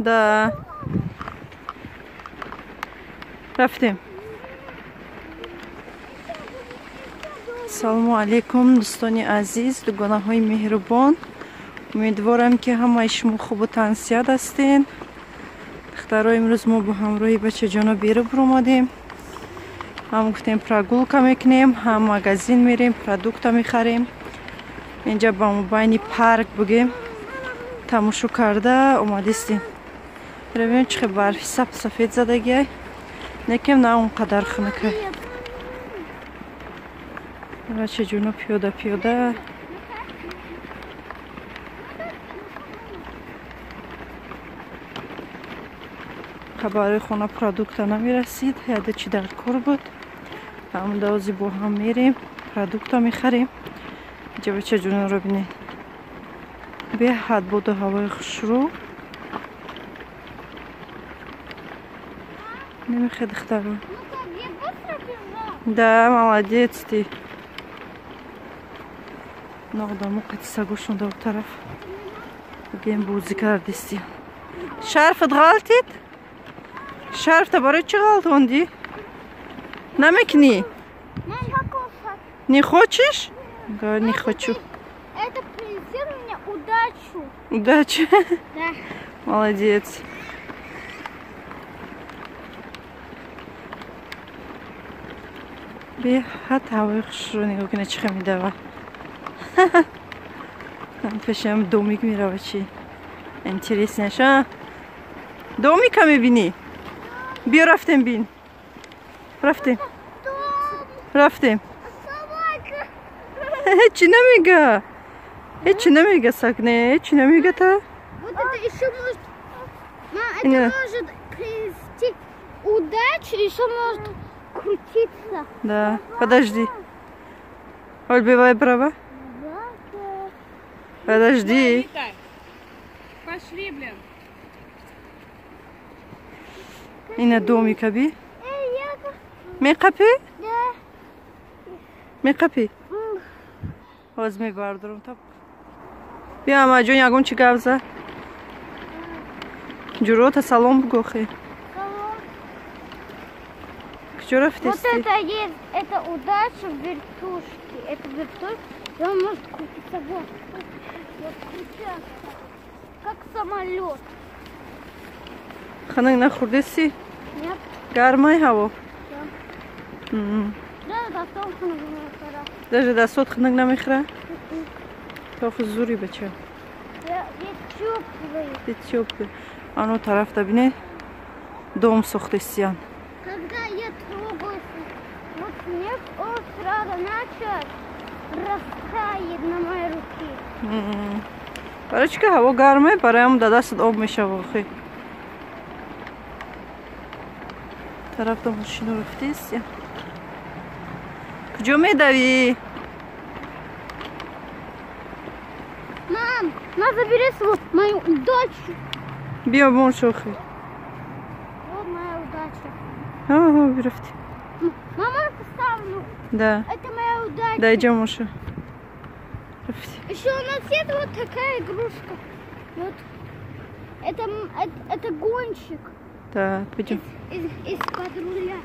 Да. Рафтем. Салому алейкум, дӯстони азиз, дугонаҳои меҳрубон. Умедворам, ки ҳамаи шумо хубу тансиҳат ҳастен. Духтаро, имрӯз мо бо ҳамроҳи бачаҷоно берун баромадем. Ҳам гуфтем, прогулка мекунем, ҳам магазин мерем, продукта мехарем. Инҷа ба мобайни парк бугем, тамошо карда омадистем. Бибинем, чӣ хел барфи сап сафед задагиай. Некем на он қадар хунукай. Бачаҷоно пиёда пиёда. Барои хона продукта намерасид, яде чи дар кор буд. Ҳамдаози бо ҳам мерем, продукта мехарем. Инҷа бачаҷоноро бинед. Беҳад боду ҳавои хушрӯ. Намехе, духтаро? Да, молодец ты. Но одамо қати сагошон дар тараф бигем бозӣ кардисти. Шарфат ғалтид? Шарфта барои чӣ ғалтондӣ? Намекунӣ? Не хочешь? Да, не хочу. Это принесет мне удачу. Удачу? Да. Молодец. Беҳад ҳавои хушрӯ, нигоҳ кунед, чӣ хел медава. Пешам домик мерава, чи интереснеш, а? Домика мебинӣ? Биё, рафтем, бин. Рафтем. Рафтем. Ҳечи намега. Ҳечи намега, саг, не, ҳечи намега та. Вот это еще может, мам, это может принести удачу, еще может крутиться. Да, подожди. Оль, бывай права. Подожди. Пошли, блин. Ина домика би. Меқапӣ? Меқапӣ? Ҳоз мебардорам та. Биё, Амаҷон, ягон чӣ гап за. Ҷурота салом бугӯ хе. Куҷо рафтести? Вот это есть, это удача в вертушке. Это вертушка, и он может крутиться вот. Вот крутятся, как самолет. Ханак нахӯрдеси? Нет. Гармай ҳаво? Да. Даже дастон хунук намехӯра. Даже дастот хунук намехӯра? Тохи зури, бача. Я теплый. Ты теплый. Ано тарафта бине, дом сохтесиян. Когда я трогаю вот снег, он сразу начал растает на моей руке. Барои чӣ ки ҳаво гарме, барои ҳам да дастат об мешава охи. Тарафта мошино рафтесия. Куҷо медавӣ? Мам, на, забери свою мою удачу. Биё, бон шохи. Вот моя удача. Ага, бирафти. Мама, поставлю. Да. Это моя удача. Да, идем уже. Еще у нас есть вот такая игрушка. Вот. Это гонщик. Да, пойдем. Из-под руля.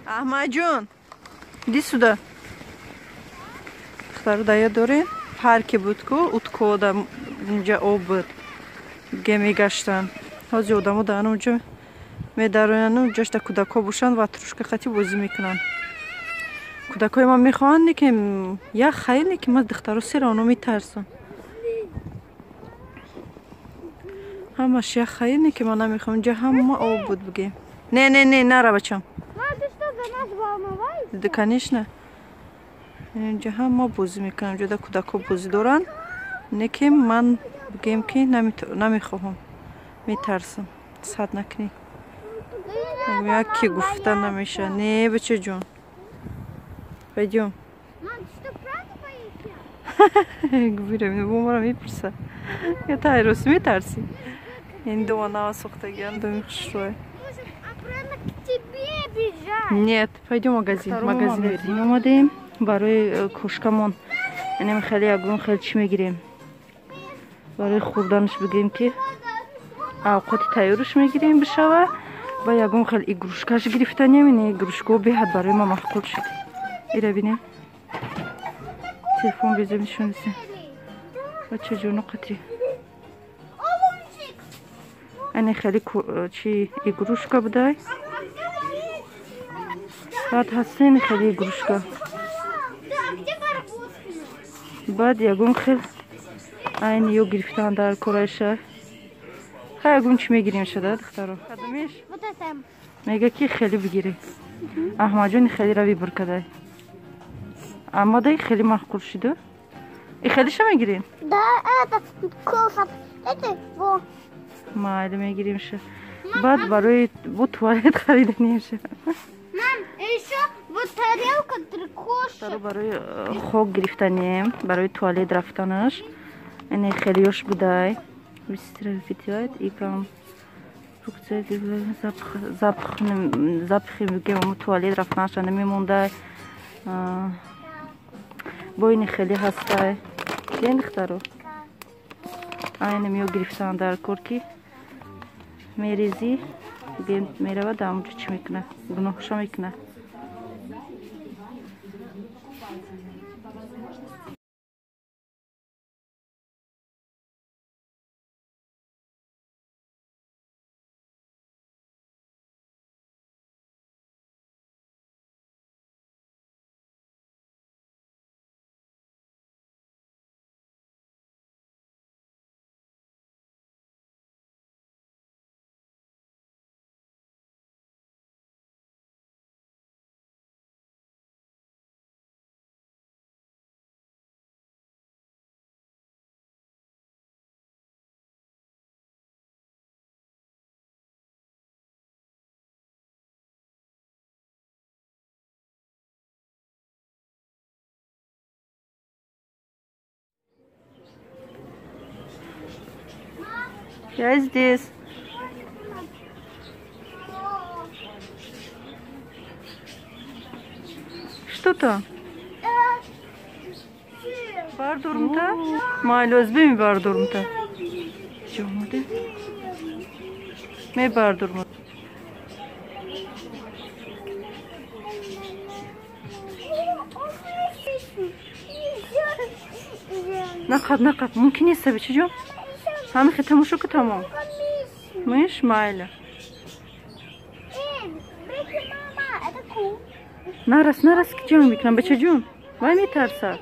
Аҳмаджон, иди сюда. Духтару, дая дорем? Парке буд ку, утко да унҷа об буд. Ге мегаштанд. Ҳозир одамо дар онҷо медарояну ҷошта кӯдакҳо бошанд, ватрушка хати бозӣ мекунанд. Кӯдакҳои ман мехоҳанд, ки як хайле ки ман духтаро сера оно метарсам. Ҳамаш як хайле ки ман намехоҳам. Инҷа ҳама об буд, бугем. Не, не, не, нара, бачам. Мам, ты что, за нас волноваешься? Да, конечно. Инҷа ҳама бозӣ мекунанд, ҷода кӯдакҳо бозӣ доранд. Не ки ман бигем ки намехоҳам. Метарсам. Сад накунӣ. Як ки гуфта намеша. Не, бачаҷон. Пойдем. Мам, ты что, правда боишься? Гӯям, бо мепурса. Я тайрос метарсӣ. Ин дома нава сохтагиан, доми хушрӯй. Можем обратно к тебе бежать. Нет, пойдем в магазин. Магазин омадем барои кошкамон. Инем хеле ягон хел чӣ мегирем? Барои хӯрданаш бигем ки авқоти тайёраш мегирем бишава. Ба ягон хел игрушкаш гирифтанем. Ин игрушкао беҳад барои ма маъқул шуд. Ира бинем. Телефон безем нишон дисем. Бачаҷону қатӣ. Ане хеле чи игрушка будай. Баъд ҳастен хеле игрушка. Баъд ягон хел айни ё гирифтан дар корайша. Ха ягон чи мегирем шуда, духтаро? Кадомиш? Мега ки хеле бигирӣ. Аҳмадҷони хеле выбор кадай. Аммо дай хеле маъқул шуду. И хелиша мегирем? Да, это кофа. Это во. Майли мегирем ша. Баъд барои бу туалет хариданем ша. Мам, еще вот тарелка для кошек. Барои хок гирифтанем, барои туалет рафтанаш. Ин хелиёш будай. Быстро выпивает и прям запах, запахи мегем туалет рафтанаша намемондай. Бо ин хеле ҳастай. Ден духтаро. Айнам ё гирифтан дар кор ки мерезӣ, мерава дар онҷо чӣ мекунад? Гуноҳша мекунад. Я здесь. Что там? Бардурмта? Майлоз бими бардурмта. Чумуди? Ме бардурмта. Нақаб, нақаб. Мумкин нест, бачаҷон? Ҳамин хел тамошо ку тамом. Миш майла. Нарас, нарас ки ҷанг мекунам, бачаҷон. Вай метарсад.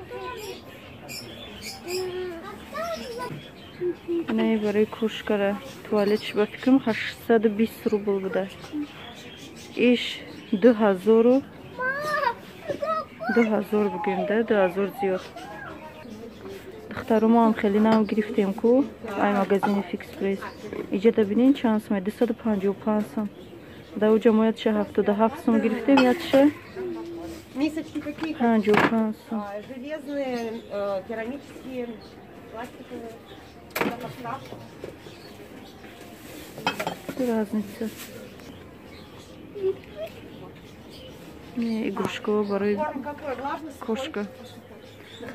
Не барои кошкара туалетш ба фикрам 820 рубл буда. Иш 2000 2000 бигӯем да, 2000 зиёд. Духтаро мо ҳам хеле нав гирифтем ку ай магазини Фикс Прайс. Иҷода бинен чанд сум, 255 сум. Дар уҷа мо 177 сум гирифтем, 155 сум. Железные, керамические, пластиковые. Разница. Не, игрушка барои кошка.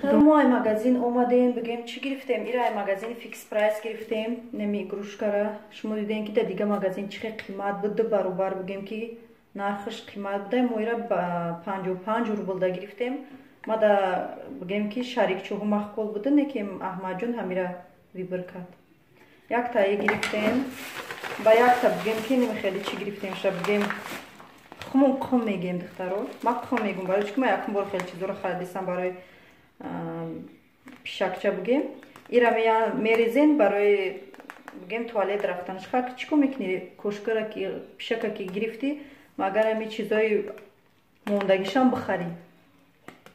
Мо ай магазин омадем, бигем чӣ гирифтем? Ира ай магазини Фикс Прайс гирифтем, неми игрушкара. Шумо дидем ки дар дига магазин чӣ хел қимат буд, ду баробар бигем ки нархаш қимат буда. Мо ира 55 рубл да гирифтем. Ма да бигем ки шарикчоҳо маъқул буда, не ки Аҳмадҷон ҳамира выбор кард. Яктае гирифтем, ба якта бигем ки неми хеле чӣ гирифтем, ша бигем хумон қум мегем духтаро. Ма қум мегум, барои чӣ ки ма якум бор хеле чизоро харидисам барои пишакча бигем. Ира мерезен барои бигем туалет рафтанаш. Ха чӣ кор мекунӣ? Кошкара ки пишака ки гирифтӣ, магар ҳами чизои мондагишам бихарӣ.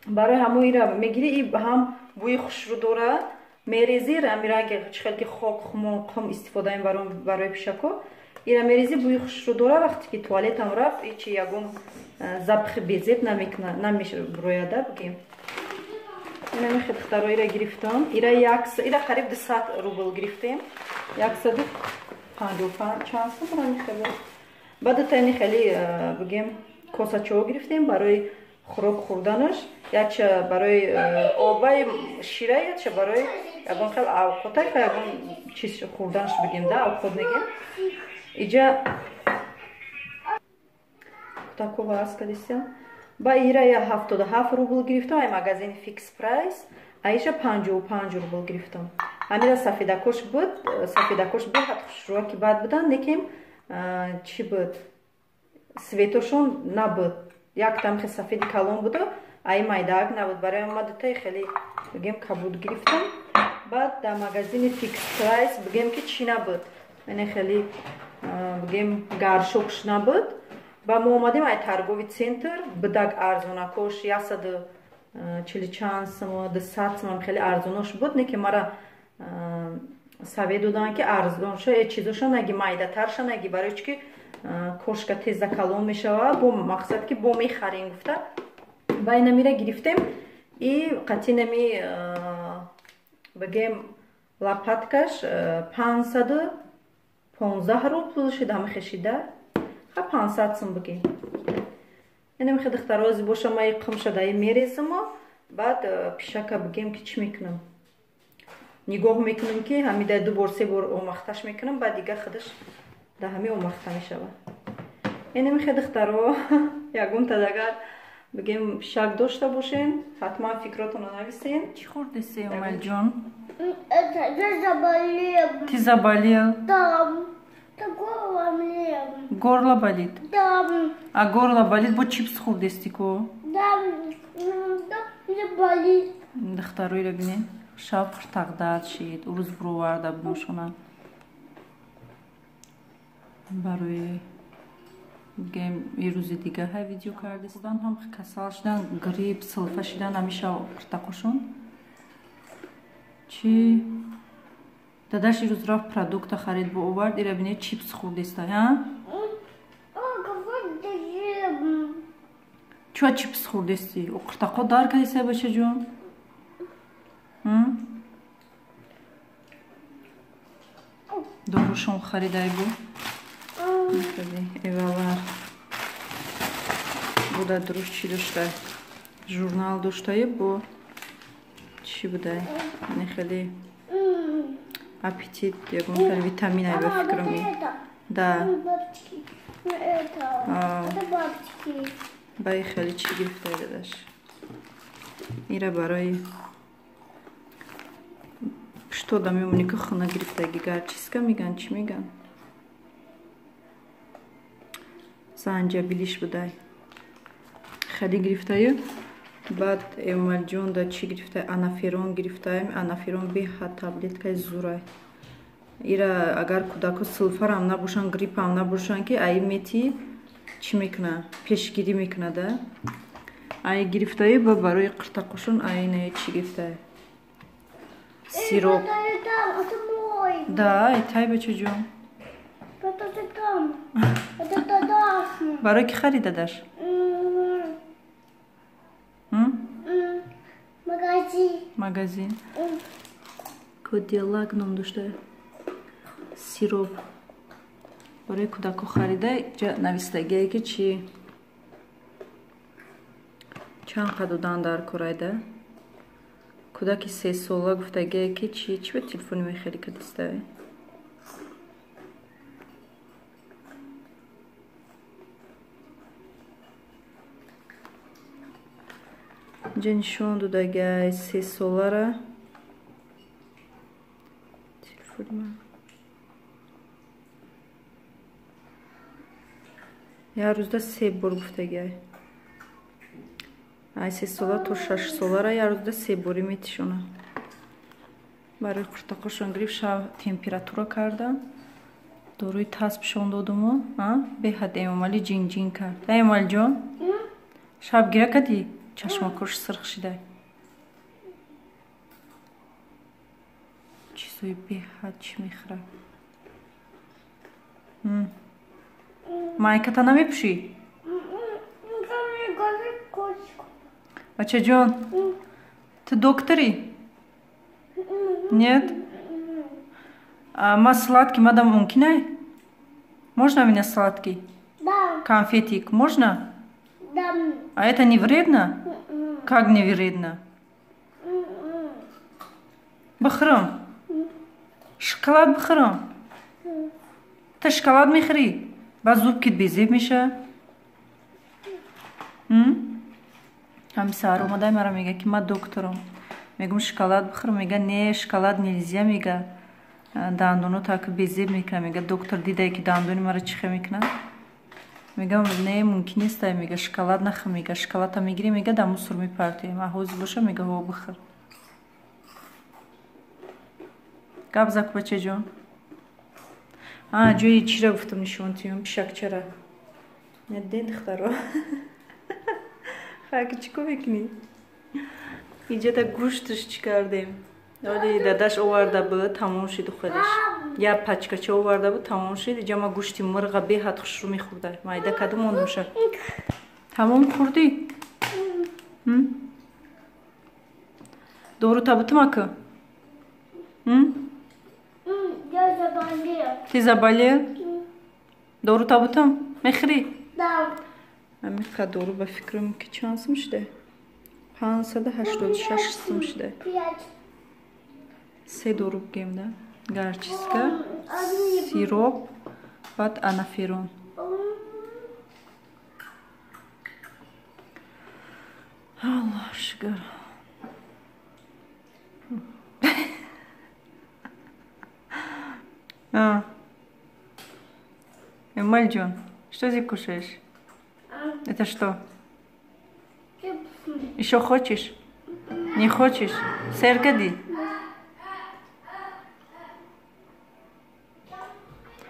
Барои ҳамон ира мегирӣ, и ҳам бӯи хушрӯ дора, мерезӣ, ҳами ранги чӣ хел ки хок, хумон, қум истифода мебарам барои пишако. Ира мерезӣ, бӯи хушрӯ дора, вақте ки туалетам рафт, ичи ягон запахи безеб намекуна, намеброяда бигем. Инами хел духтаро ира гирифтам. Ира ира қариб 200 рубл гирифтем. 155 чанд сум ами хеле. Баъд тайни хеле бигем косачо гирифтем барои хӯрок хӯрданаш, яча барои обаи шира, яча барои ягон хел авқота, ягон чиз хӯрданаш бигем да, авқот мегем. Иҷа кутакова аст кадистям. Ба ира я 77 рубл гирифтам, ай магазини Фикс Прайс, аиша 55 рубл гирифтам. Ҳамира сафедакош буд, сафедакош беҳад хушрӯя ки бад будан, лекин чӣ буд? Светошон набуд. Як тамхи сафеди калон буду, ай майдаак набуд. Барои ма дутаи хеле бигем кабуд гирифтам. Баъд дар магазини Фикс Прайс бигем ки чӣ набуд. Яъне хеле бигем гаршокш набуд. Ба мо омадем ай торговый центр, будаг арзонакош 140 чанд сом, 200 сом хеле арзонош буд, не ки мара совет доданд ки арзонша э чизоша наги, майдатарша наги, барои чӣ ки кошка теза калон мешава, бо мақсад ки бо мехарем гуфта. Ба инамира гирифтем и қатинами бигем лопаткаш 515 рубл шид, ҳама хешида. Ха 500 сум бигем. Яъне мехе духтарози боша ма қимша даи мерезимо, баъд пишака бигем ки чӣ мекунам. Нигоҳ мекунам ки ҳамида ду бор се бор омахташ мекунам, баъд дига худаш да ҳами омахта мешава. Яъне мехе духтаро ягон тадагар бигем пишак дошта бошен, ҳатман фикротонро нависен. Чӣ хӯрдеси, Умалҷон? Это я заболел. Ты заболел? Да. Такого Горло болит? Да. А горло болит, бо чипс хӯрдести ко? Да, да, не болит. Духтароиро бинед, шаб қиртақдард шид, урӯз буроварда будам. Барои бигем ирӯзи дига ҳай видео кардистан, ҳам касал шидан, грипп, силфа шидан, ҳамеша қиртақошон. Чи дадаш ирӯз рафт продукта харид бо овард, ира бинед чипс хӯрдеста, ҳа? Чуа чипс хӯрдести? О қиртақо дар кардиса, бачаҷон? Дорушон харидай бу. Эвалар. Буда дуруш чӣ доштай? Журнал доштае бо чӣ будай? Не хеле аппетит, ягон хеле витамин ай ба фикрам. Да. Баи хеле чӣ гирифтай дадаш? Ира барои пушто да мемонӣ ки хона гирифтаги, гарчиска меган, чӣ меган? Занҷабилиш будай. Хеле гирифтаю. Баъд Эмомалиҷон да чӣ гирифтай? Анаферон гирифтаем. Анаферон беҳад таблеткаи зурай. Ира агар кӯдако силфарам набошанд, гриппам набошанд, ки аи мети чӣ мекуна? Пешгирӣ мекуна да. Аи гирифтаю ба барои қиртақошон аи не чӣ гирифтай? Сироп. Да, ай бачаҷон. Барои ки харид дадаш? Магазин. Коделак ном дошта. Сироп. Барои кӯдако харида, ҷа навистагие ки чӣ чанд қа додан дар корайда. Кӯдаки 3 сола гуфтагие ки чӣ чӣ ба телефони мехели кадистай? Инҷа нишон додагиай 3 солара. Телефони ман. Як рӯзда се бор гуфтагиай. Ай 3 сола то 6 солара як рӯзда се борӣ метишона. Барои қуртақошон гирифт, шаб температура кардам. Доруи таспшон додуму, беҳад Эмомалӣ ҷинг-ҷинг кард. Ай Эмомалиҷон, шаб гира кардӣ? Чашмакош сирх шидай. Чизои беҳад чӣ мехӯрад? Майката намепӯшӣ? Бачаҷон, ту докторӣ? Нет? А ма сладкий мадам мумкин ай? Можно меня сладкий? Да. Конфетик можно? Да. А это не вредно? Как не вредно? Бихӯрам. Шоколад бихӯрам. Та шоколад мехӯрӣ? Баъд зубкит безеб меша. Ҳами саҳар омадай мара мега ки ман докторам. Мегум шоколад бихӯр, мега не, шоколад нельзя, мега. Дандоно так безеб мекунад, мега доктор дидае ки дандони мара чӣ хел мекунад. Мегам не, мумкин нест, мега шоколад нахӯр, мега шоколадта мегирӣ, мега дар мусор мепартоем. А ҳозир боша, мега ҳо бихӯр. Гап зак бачаҷон. А ҷои чира гуфтам нишон тиём, пишакчара. Неден духтаро. Хаки чӣ кор мекунӣ? Иҷада гӯшташ чӣ кардем? Оли дадаш оварда буд, тамом шид худаш. Я пачкача оварда буд, тамом шид. Иҷа ма гӯшти мурға беҳад хушрӯ мехӯрда. Майда кадом мондумша. Тамом хӯрдӣ? Дору табутум ака? Я заболел. Ты заболел? Дору табутум? Мехӯрӣ? Да. Амиқа дору ба фикрам ки чанд сум шуда? 586 сум шуда. Се дору бигем, да? Гарчиска, сироп, баъд анаферон. Аллоҳ шукр. Эмаль-ҷон, что ты кушаешь? Это что? Чипсы. Еще хочешь? Не хочешь? Сергеди?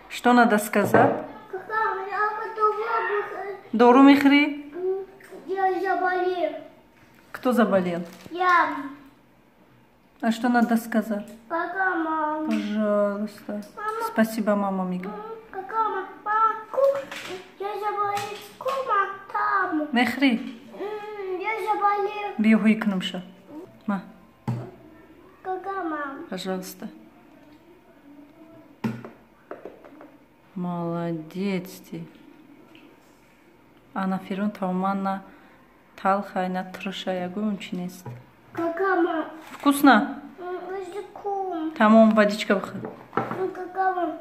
Что надо сказать? Дору мехри? Я заболел. Кто заболел? Я. А что надо сказать? Пока, мама. Пожалуйста. Мама. Спасибо, мама Мига. Пока, мама. Я заболел. Кума там. Мехри. Я заболел. Биё кнумша. Ма. Пока, мама. Пожалуйста. Молодец ты. Анаферон тамоман на талхай, на труша, ягон чи нест. Кака, мама? Вкусно? Тамом, водичка бихӯр. Кака, мама?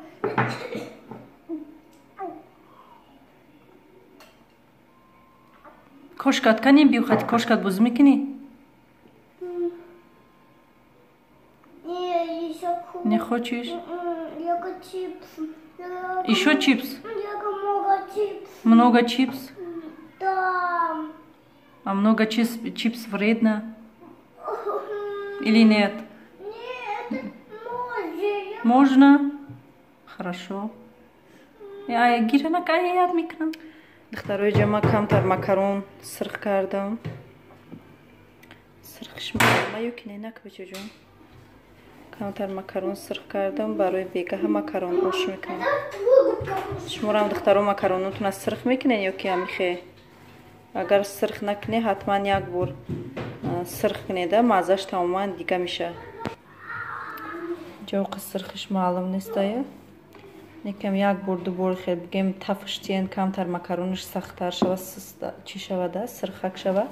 Кошкат канем биёхати, кошкат бозӣ мекунӣ? Не, ещё Не хочешь? Я чипсы. Еще чипс? Я много чипс. Много чипс? Да. А много чипс вредно? Или нет? Нет, можно. Можно? Хорошо. Я гирана каяд микрам. Духтарои ҷама камтар макарон сирх кардам. Сирхш ма ё ки не нак бачаҷон. Камтар макарон сирх кардам, барои бегаҳа макарон ош мекунам. Шуморам духтаро макаронотона сирх мекунед ё ки амихе? Агар сирх накунед, ҳатман як бор сирх кунеда, маззаш тамоман дига меша. Ҷоқи сирхиш маълум нестая. Некам як бор ду бор хел бигем тафш тиен камтар макарониш сахттар шава, чӣ шавада, сирхак шава.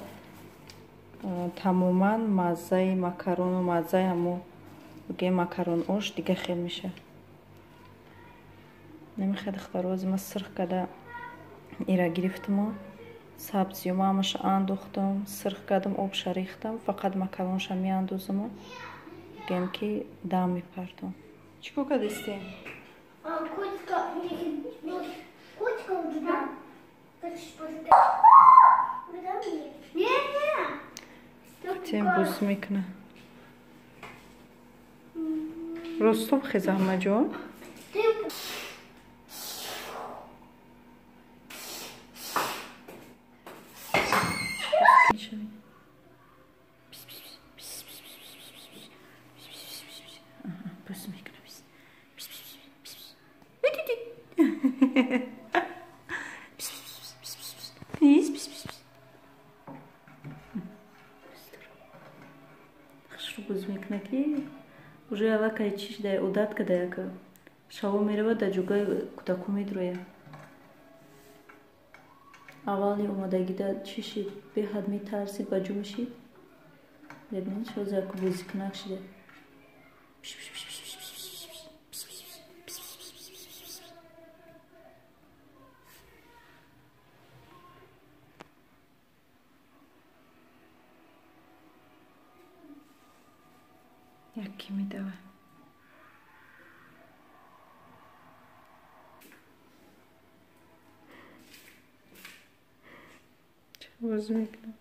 Тамоман маззаи макарону маззаи ҳамо бигем макарон ош дига хел меша. Намехе духтаро, ози ма сирх када ира гирифтумо. Сабзиёма ҳамаша андохтам, сирх кардам, обша рехтам, фақат макаронша меандозам, бигем ки дам мепартом. Чӣ кор кардистем? Котика, котика у тебя. Тем буз мекуна. Ростов хез Аҳмадҷон. Буз мекуна. Хушрӯ буз мекуна ки уже аллакай чиш дай одат кадаяка. Шаво мерава дар ҷугаи кӯдаку медрояд. Аввали омадагида чӣ шид? Беҳад метарсид, ба ҷо мешид. Бибинед, ҳозир яку бозикунак шида. Яке медава. Бозӣ мекунам.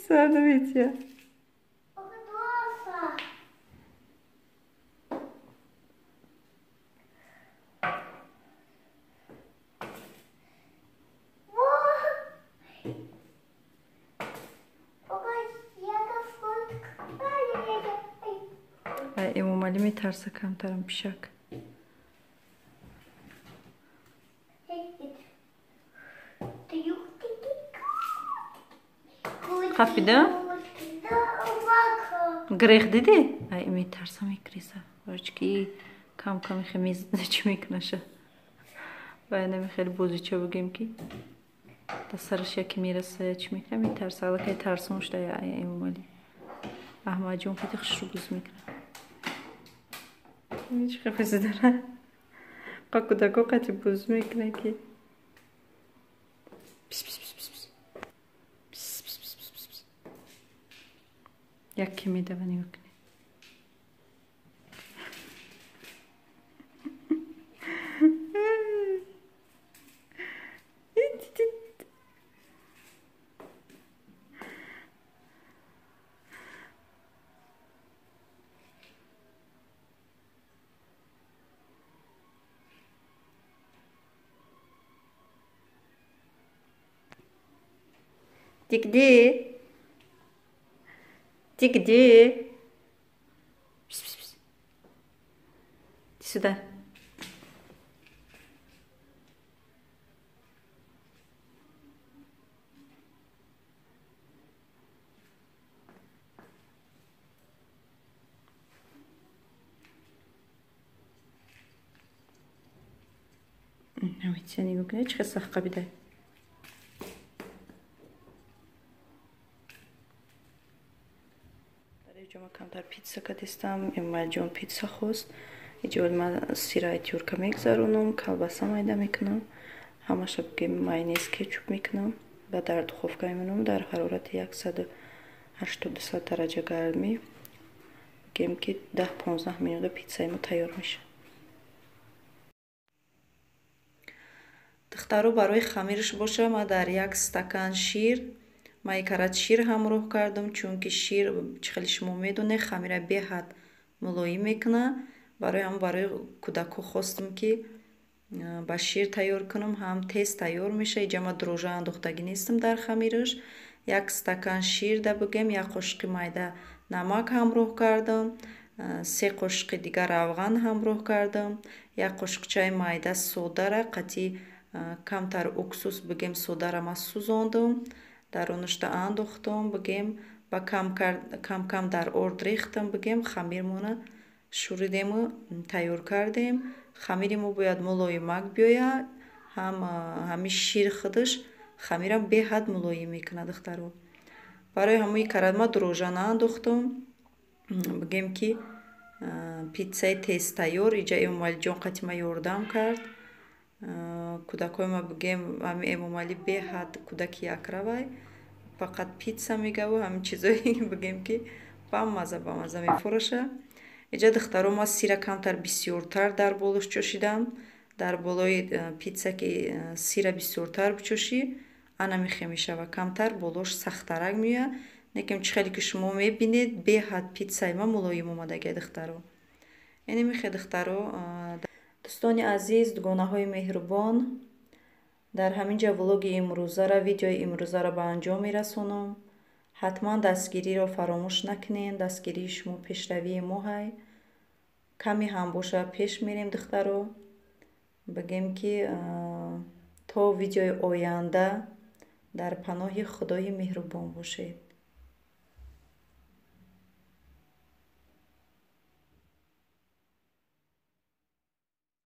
Сар наметия. Эмомалӣ метарса камтарам пишак. Хафида? Грех дидӣ? Ай метарса мекриза. Барчки кам-кам хемиз чӣ мекунаша. Бая намехеле бозича бигем ки да сараш яке мераса я чӣ мекуна метарса. Аллакай тарсон шуда ай Эмомалӣ. Аҳмадҷон хати хушрӯ бозӣ мекунад. Чӣ хафаси дора? Қа кӯдако қати бозӣ мекунад ки. Пис пис пис пис пис. Пис пис пис пис пис. Яке медава нигоҳ кунед. Ты где? Ты где? Пс, пс, пс. Иди сюда. Ҷома камтар питса кадистам, Эмомалиҷон питса хост. Иҷои ман сираи тюрка мегзаронам, колбаса майда мекунам, ҳамаша бигем майонез кетчуп мекунам ва дар духовка мемонам дар ҳарорати 180 дараҷа гармӣ. Бигем ки 10-15 минута питсаи мо тайёр мешавад. Духтаро, барои хамирш боша ман дар як стакан шир ман як карат шир ҳамроҳ кардам, чунки шир чӣ хеле шумо медонед хамира беҳад мулоим мекунад. Барои ҳам барои кӯдакҳо хостам ки ба шир тайёр кунам, ҳам тез тайёр мешавад. Иҷа ман дрожжа андохтагӣ нестам дар хамираш. Як стакан шир да бигем, як қошиқи майда намак ҳамроҳ кардам, 3 қошиқи дигар равған ҳамроҳ кардам, як қошиқчаи майда содара қатъи камтар уксус бигем содара ман сӯзондам, дар онушта андохтам, бигем ба кам-кам дар орд рехтам, бигем хамирмона шӯридему тайёр кардем. Хамири мо бояд мулоимак биёяд, ҳам ҳами шир худаш хамирам беҳад мулоим мекунад духтаро. Барои ҳамои карат ман дрожжа наандохтам, бигем ки питсаи тез тайёр. Иҷа Эмомалиҷон қатъи ман ёрдам кард. Кӯдакҳои ма бигем ҳами Эмомалӣ беҳад кӯдаки якравай, фақат питса мегаву ҳамин чизое бигем ки бамаза бамаза мефураша. Иҷа духтаро ма сира камтар бисёртар дар болош чошидам. Дар болои питса ки сира бисёртар бичошӣ, ана мехе мешава, камтар болош сахттарак меояд. Лекин чӣ хеле ки шумо мебинед, беҳад питсаи ма мулоим омадагия духтаро. Яъне мехе духтаро. Дӯстони азиз, дугонаҳои меҳрубон, дар ҳамин ҷа влоги имрӯзара, видеои имрӯзара ба анҷом мерасонам. Ҳатман дастгириро фаромӯш накунед. Дастгирии шумо пешравии мо ҳай. Каме ҳам боша пеш мерем духтаро. Бигем ки то видеои оянда дар паноҳи Худои меҳрубон бошед.